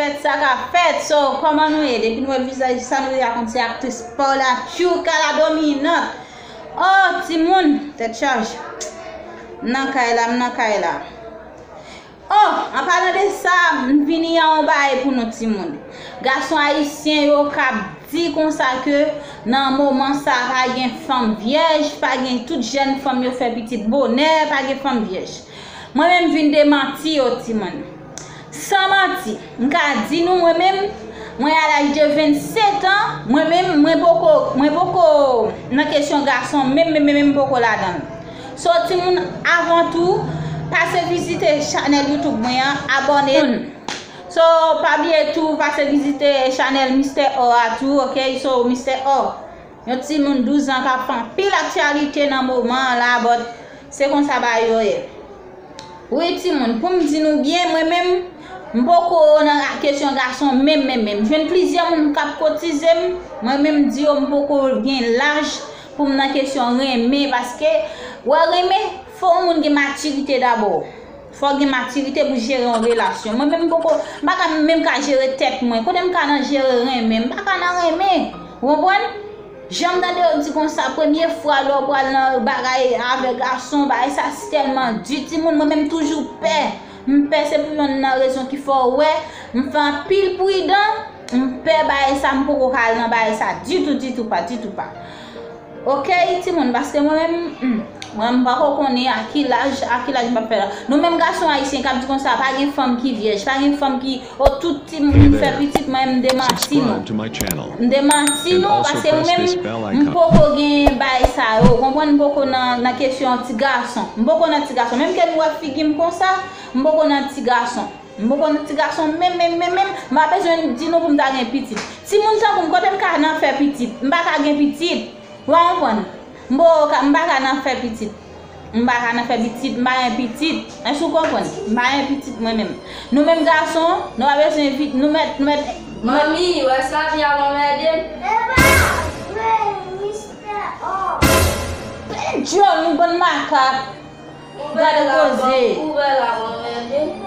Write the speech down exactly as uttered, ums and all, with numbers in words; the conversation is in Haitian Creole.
Fèt sa ka fèt, so, kòman nou ye? Depi nou wè vizaj Sandria konn se aktris Paula Chuka la dominant. Oh, timoun, tèt chaje. M nan kay la, m nan kay la. Oh, an palan de sa, m vini a yon bagay pou nou timoun. Gason ayisyen yo k ap di konsa ke nan moman sa pa gen fanm vyèj, pa gen, tout jèn fanm yo fè pitit bonè, pa gen fanm vyèj. Mwen menm vin demanti yo timoun. San manti, m ka di nou mwen menm, mwen a laj de vennsetan, mwen menm, mwen poko, mwen poko nan kesyon gason, menm, menm, menm, menm poko ladan l. So, timoun, avan tou, pase vizite chanèl YouTube mwen an, abòne. So, pa bliye tou, pase vizite chanèl Mistè O a tou, ok? So, Mistè O, yon timoun douz an k ap fè anpil aktyalite nan moman an la, but se konsa bagay yo ye. Wi, timoun, pou m di nou byen, mwen menm, m poko nan kesyon gason menm, menm, menm. Jwenn plizyè moun k ap koutize m, mwen menm, m di yo m poko gen laj pou m nan kesyon renmen, paske, wè, renmen, fò yon moun gen matirite dabò. Fò gen matirite pou jere yon relasyon. Mwen menm, m poko, m pa ka menm ka jere tèt mwen. Kote m ka nan jere renmen? M pa ka nan renmen. Ou konprann? Jan m tande yo di konsa, premye fwa lè w pral nan bagay avèk gason, bagay sa tèlman di, timoun, mwen menm toujou pè. M pè, se pou yonn nan rezon ki fè w wè, m fè anpil pridan, m pè bagay sa, m poko ka al nan bagay sa ditou, ditou pa, ditou pa. Ok, timoun, paske mwen menm, hmm, mwen m poko konnen a ki laj, a ki laj m ap fè la. Nou menm gason ayisyen k ap di konsa, pa gen fanm ki vyèj, pa gen fanm ki, o, tout timoun fè pitit, mwen m demanti nou. M demanti nou, paske mwen menm, m poko gen bagay sa yo, ou konprann, m poko nan, nan kesyon ti gason. M poko nan ti gason. Menm ke nou wè figi m konsa, m poko nan ti gason. M poko nan ti gason, menm, menm, menm, menm, m pa bezwen di nou pou m ta gen pitit. Timoun tankou m, kote m ka nan fè pitit? M pa ka gen pitit. Ou pa konprann? M poko ka, m pa ka nan fè pitit. M pa ka nan fè pitit, m pa gen pitit. Èske w konprann? M pa gen pitit mwen menm. Nou menm gason, nou pa bezwen vit, nou mèt, nou mèt, nou mèt. Manmi, wè sa, vin ap anmède m. Epa, men, mistè, oh. Djòl, nou bann makak. Gade koze. Ou bèl la, mwen renmen.